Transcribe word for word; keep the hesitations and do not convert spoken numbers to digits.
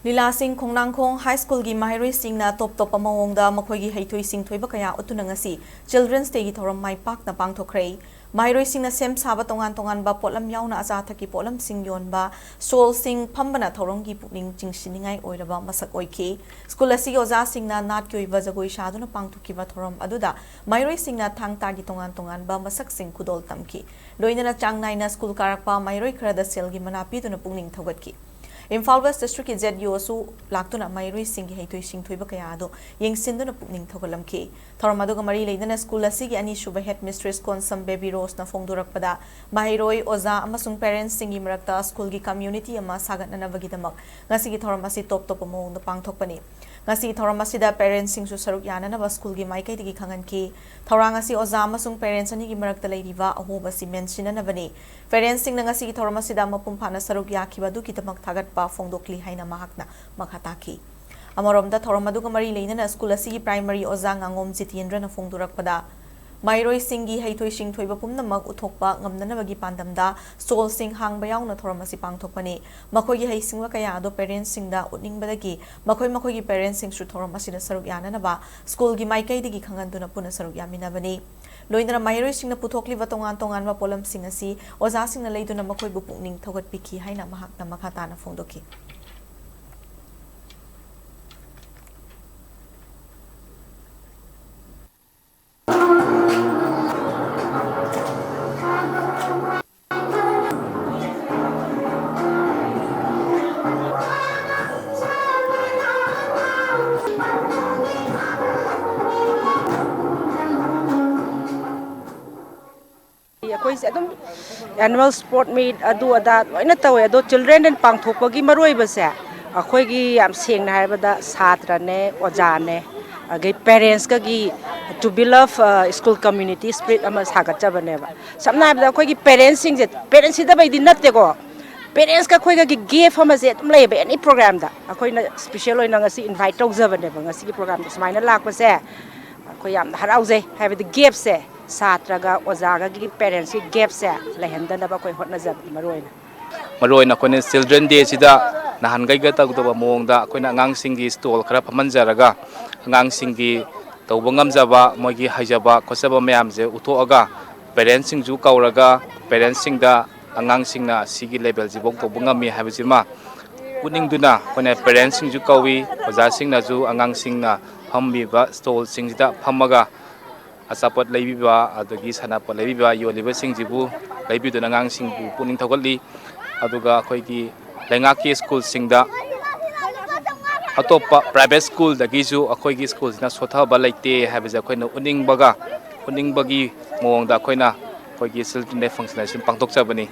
ꯂꯤꯂꯥꯁꯤꯡ ꯈꯣꯡꯅꯥꯡꯈꯣꯡ ꯍꯥꯏ ꯁ꯭ꯀꯨꯜꯒꯤ ꯃꯍꯩꯔꯣꯏꯁꯤꯡꯅ ꯇꯣꯞ ꯇꯣꯞꯄ ꯃꯑꯣꯡꯗ ꯃꯈꯣꯏꯒꯤ ꯍꯩꯊꯣꯏ ꯁꯤꯡꯊꯣꯏꯕ ꯀꯌꯥ ꯎꯠꯇꯨꯅ ꯉꯁꯤ Children's Dayꯒꯤ ꯊꯧꯔꯝ ꯃꯥꯏ ꯄꯥꯛꯅ ꯄꯥꯡꯊꯣꯛꯈ꯭ꯔꯦ꯫ ꯃꯍꯩꯔꯣꯏꯁꯤꯡꯅ ꯁꯦꯝ ꯁꯥꯕ ꯇꯣꯉꯥꯟ ꯇꯣꯉꯥꯟꯕ ꯄꯣꯠꯂꯝ ꯌꯥꯎꯅ ꯑꯆꯥ ꯑꯊꯛꯀꯤ ꯄꯣꯠꯂꯝꯁꯤꯡ ꯌꯣꯟꯕ stallꯁꯤꯡ ꯐꯝꯕꯅ ꯊꯧꯔꯝꯒꯤ ꯄꯨꯛꯅꯤꯡ ꯆꯤꯡꯁꯤꯟꯅꯤꯡꯉꯥꯏ ꯑꯣꯏꯔꯕ ꯃꯁꯛ ꯑꯣꯏꯈꯤ꯫ ꯁ꯭ꯀꯨꯜ ꯑꯁꯤꯒꯤ ꯑꯣꯖꯥꯁꯤꯡꯅ ꯅꯥꯠꯀꯤ ꯑꯣꯏꯕ ꯖꯒꯣꯏ ꯁꯥꯗꯨꯅ ꯄꯥꯡꯊꯣꯛꯈꯤꯕ ꯊꯧꯔꯝ ꯑꯗꯨꯗ ꯃꯍꯩꯔꯣꯏꯁꯤꯡꯅ ꯊꯥꯡ ꯇꯥꯒꯤ ꯇꯣꯉꯥꯟ ꯇꯣꯉꯥꯟꯕ ꯃꯁꯛꯁꯤꯡ ꯈꯨꯗꯣꯜ ꯇꯝꯈꯤ꯫ ꯂꯣꯏꯅꯅ ꯆꯥꯡ ꯅꯥꯏꯅ ꯁ꯭ꯀꯨꯜ ꯀꯥꯔꯛꯄ ꯃꯍꯩꯔꯣꯏ ꯈꯔꯗ ꯁꯦꯜꯒꯤ ꯃꯅꯥ ꯄꯤꯗꯨꯅ ꯄꯨꯛꯅꯤꯡ ꯊꯧꯒꯠꯈꯤ꯫ ꯏꯝꯐꯥꯜ West Districtꯀꯤ ZEOꯁꯨ ꯂꯥꯛꯇꯨꯅ ꯃꯍꯩꯔꯣꯏꯁꯤꯡꯒꯤ ꯍꯩꯊꯣꯏ ꯁꯤꯡꯊꯣꯏꯕ ꯀꯌꯥ ꯑꯗꯨ ꯌꯦꯡꯁꯤꯟꯗꯨꯅ ꯄꯨꯛꯅꯤꯡ ꯊꯧꯒꯠꯂꯝꯈꯤ꯫ ꯊꯧꯔꯝ ꯑꯗꯨꯒ ꯃꯔꯤ ꯂꯩꯅꯅ ꯁ꯭ꯀꯨꯜ ꯑꯁꯤꯒꯤ ꯑꯅꯤꯁꯨꯕ headmistress ꯀꯣꯟꯁꯝ ꯕꯦꯕꯤ ꯔꯣꯁꯅ ꯐꯣꯡꯗꯣꯔꯛꯄꯗ, ꯃꯍꯩꯔꯣꯏ, ꯑꯣꯖꯥ ꯑꯃꯁꯨꯡ parentsꯁꯤꯡꯒꯤ ꯃꯔꯛꯇ ꯁ꯭ꯀꯨꯜꯒꯤ community ꯑꯃ ꯁꯥꯒꯠꯅꯅꯕꯒꯤꯗꯃꯛ ꯉꯁꯤꯒꯤ ꯊꯧꯔꯝ ꯑꯁꯤ ꯇꯣꯞ ꯇꯣꯞꯄ ꯃꯑꯣꯡꯗ ꯄꯥꯡꯊꯣꯛꯄꯅꯤ꯫ ꯉꯁꯤꯒꯤ ꯊꯧꯔꯝ ꯑꯁꯤꯗ parentsꯁꯤꯡꯁꯨ ꯁꯔꯨꯛ ꯌꯥꯅꯅꯕ ꯁ꯭ꯀꯨꯜꯒꯤ ꯃꯥꯏꯀꯩꯗꯒꯤ ꯈꯪꯍꯟꯈꯤ꯫ ꯊꯧꯔꯥꯡ ꯑꯁꯤ ꯑꯣꯖꯥ ꯑꯃꯁꯨꯡ parents ꯑꯅꯤꯒꯤ ꯃꯔꯛꯇ ꯂꯩꯔꯤꯕ ꯑꯍꯣꯕ ꯑꯁꯤ ꯃꯦꯟꯁꯤꯟꯅꯅꯕꯅꯤ꯫ Parentsꯁꯤꯡꯅ ꯉꯁꯤꯒꯤ ꯊꯧꯔꯝ ꯑꯁꯤꯗ ꯃꯄꯨꯡ ꯐꯥꯅ ꯁꯔꯨꯛ ꯌꯥꯈꯤꯕ ꯑꯗꯨꯒꯤꯗꯃꯛ ꯊꯥꯒꯠꯄ ꯐꯣꯡꯗꯣꯛꯂꯤ ꯍꯥꯏꯅ ꯃꯍꯥꯛꯅ ꯃꯈꯥ ꯇꯥꯈꯤ꯫ ꯑꯃꯔꯣꯝꯗ, ꯊꯧꯔꯝ ꯑꯗꯨꯒ ꯃꯔꯤ ꯂꯩꯅꯅ ꯁ꯭ꯀꯨꯜ ꯑꯁꯤꯒꯤ primary ꯑꯣꯖꯥ ꯉꯥꯉꯣꯝ ꯖꯤꯇꯦꯟꯗ꯭ꯔꯅ ꯐꯣꯡꯗꯣꯔꯛꯄꯗ, ꯃꯍꯩꯔꯣꯏꯁꯤꯡꯒꯤ ꯍꯩꯊꯣꯏ ꯁꯤꯡꯊꯣꯏꯕ ꯄꯨꯝꯅꯃꯛ ꯎꯠꯊꯣꯛꯄ ꯉꯝꯅꯅꯕꯒꯤ ꯄꯥꯟꯗꯝꯗ stallꯁꯤꯡ ꯍꯥꯡꯕ ꯌꯥꯎꯅ ꯊꯧꯔꯝ ꯑꯁꯤ ꯄꯥꯡꯊꯣꯛꯄꯅꯤ꯫ ꯃꯈꯣꯏꯒꯤ ꯍꯩꯁꯤꯡꯕ ꯀꯌꯥ ꯑꯗꯨ parentsꯁꯤꯡꯗ ꯎꯠꯅꯤꯡꯕꯗꯒꯤ ꯃꯈꯣꯏ ꯃꯈꯣꯏꯒꯤ parentsꯁꯤꯡꯁꯨ ꯊꯧꯔꯝ ꯑꯁꯤꯗ ꯁꯔꯨꯛ ꯌꯥꯅꯅꯕ ꯁ꯭ꯀꯨꯜꯒꯤ ꯃꯥꯏꯀꯩꯗꯒꯤ ꯈꯪꯍꯟꯗꯨꯅ ꯄꯨꯟꯅ ꯁꯔꯨꯛ ꯌꯥꯃꯤꯟꯅꯕꯅꯤ꯫ ꯂꯣꯏꯅꯅ ꯃꯍꯩꯔꯣꯏꯁꯤꯡꯅ ꯄꯨꯊꯣꯛꯂꯤꯕ ꯇꯣꯉꯥꯟ ꯇꯣꯉꯥꯟꯕ ꯄꯣꯠꯂꯝꯁꯤꯡ ꯑꯁꯤ ꯑꯣꯖꯥꯁꯤꯡꯅ ꯂꯩꯗꯨꯅ ꯃꯈꯣꯏꯕꯨ ꯄꯨꯛꯅꯤꯡ ꯊꯧꯒꯠꯄꯤꯈꯤ ꯍꯥꯏꯅ ꯃꯍꯥꯛꯅ ꯃꯈꯥ ꯇꯥꯅ ꯐꯣꯡꯗꯣꯛꯈꯤ꯫ ꯑꯩꯈꯣꯏꯁꯦ ꯑꯗꯨꯝ annual sport meet ꯑꯗꯨ ꯑꯗꯥ ꯂꯣꯏꯅ ꯇꯧꯋꯦ, ꯑꯗꯣ Children's Day ꯄꯥꯡꯊꯣꯛꯄꯒꯤ ꯃꯔꯨꯑꯣꯏꯕꯁꯦ ꯑꯩꯈꯣꯏꯒꯤ, ꯌꯥꯝ ꯁꯦꯡꯅ ꯍꯥꯏꯔꯕꯗ, ꯁꯥꯇ꯭ꯔꯅꯦ, ꯑꯣꯖꯥꯅꯦ, ꯑꯗꯒꯤ parentsꯀꯒꯤ to build up, ꯑ, school community spirit ꯑꯃ ꯁꯥꯒꯠꯆꯕꯅꯦꯕ꯫ ꯁꯝꯅ ꯍꯥꯏꯔꯕꯗ, ꯑꯩꯈꯣꯏꯒꯤ parentsꯁꯤꯡꯁꯦ, parents ꯁꯤꯗꯕꯩꯗꯤ ꯅꯠꯇꯦꯀꯣ, parentsꯀ ꯑꯩꯈꯣꯏꯒꯒꯤ gap ꯑꯃꯁꯦ ꯑꯗꯨꯝ ꯂꯩꯌꯦꯕ, any programꯗ꯫ ꯑꯩꯈꯣꯏꯅ special ꯑꯣꯏꯅ ꯉꯁꯤ invite ꯇꯧꯖꯕꯅꯦꯕ, ꯉꯁꯤꯒꯤ programꯗ ꯁꯨꯃꯥꯏꯅ ꯂꯥꯛꯄꯁꯦ ꯑꯩꯈꯣꯏ ꯌꯥꯝꯅ ꯍꯔꯥꯎꯖꯩ꯫ ꯍꯥꯏꯕꯗꯤ gapꯁꯦ, ꯁꯥꯇ꯭ꯔꯒ ꯑꯣꯖꯥꯒꯒꯤ parentsꯀꯤ gapꯁꯦ ꯂꯩꯍꯟꯗꯅꯕ ꯑꯩꯈꯣꯏ ꯍꯣꯠꯅꯖꯕꯅꯤ ꯃꯔꯨ ꯑꯣꯏꯅ꯫ ꯃꯔꯨꯑꯣꯏꯅ ꯑꯩꯈꯣꯏꯅ Children Day ꯁꯤꯗ ꯅꯍꯥꯟꯈꯩꯒ ꯇꯧꯗꯕ ꯃꯑꯣꯡꯗ ꯑꯩꯈꯣꯏꯅ ꯑꯉꯥꯡꯁꯤꯡꯒꯤ stall ꯈꯔ ꯐꯝꯍꯟꯖꯔꯒ, ꯑꯉꯥꯡꯁꯤꯡꯒꯤ ꯇꯧꯕ ꯉꯝꯖꯕ, ꯃꯣꯏꯒꯤ ꯍꯩꯖꯕ ꯈꯣꯠꯆꯕ ꯃꯌꯥꯝꯁꯦ ꯎꯠꯊꯣꯛꯑꯒ, parents ꯁꯤꯡꯁꯨ ꯀꯧꯔꯒ, parents ꯁꯤꯡꯗ ꯑꯉꯥꯡꯁꯤꯡꯅ ꯁꯤꯒꯤ level ꯁꯤꯐꯥꯎ ꯇꯧꯕ ꯉꯝꯃꯤ ꯍꯥꯏꯕꯁꯤꯃ ꯎꯠꯅꯤꯡꯗꯨꯅ, ꯑꯩꯈꯣꯏꯅ parents ꯁꯤꯡꯁꯨ ꯀꯧꯏ, ꯑꯣꯖꯥꯁꯤꯡꯅꯁꯨ ꯑꯉꯥꯡꯁꯤꯡꯅ ꯐꯝꯃꯤꯕ stall ꯁꯤꯡꯁꯤꯗ ꯐꯝꯃꯒ ꯑꯆꯥꯄꯣꯠ ꯂꯩꯕꯤꯕ, ꯑꯗꯒꯤ ꯁꯥꯟꯅꯄꯣꯠ ꯂꯩꯕꯤꯕ, ꯌꯣꯜꯂꯤꯕꯁꯤꯡꯁꯤꯕꯨ ꯂꯩꯕꯤꯗꯨꯅ ꯑꯉꯥꯡꯁꯤꯡꯕꯨ ꯄꯨꯛꯅꯤꯡ ꯊꯧꯒꯠꯂꯤ꯫ ꯑꯗꯨꯒ ꯑꯩꯈꯣꯏꯒꯤ ꯂꯩꯉꯥꯛꯀꯤ ꯁ꯭ꯀꯨꯜꯁꯤꯡꯗ, ꯑꯇꯣꯞꯄ private ꯁ꯭ꯀꯨꯜꯗꯒꯤꯁꯨ ꯑꯩꯈꯣꯏꯒꯤ ꯁ꯭ꯀꯨꯜꯁꯤꯅ ꯁꯣꯠꯊꯕ ꯂꯩꯇꯦ ꯍꯥꯏꯕꯁꯦ ꯑꯩꯈꯣꯏꯅ ꯎꯠꯅꯤꯡꯕꯒ, ꯎꯠꯅꯤꯡꯕꯒꯤ ꯃꯑꯣꯡꯗ ꯑꯩꯈꯣꯏꯅ ꯑꯩꯈꯣꯏꯒꯤ Children Day function ꯑꯁꯤ ꯄꯥꯡꯊꯣꯛꯆꯕꯅꯤ꯫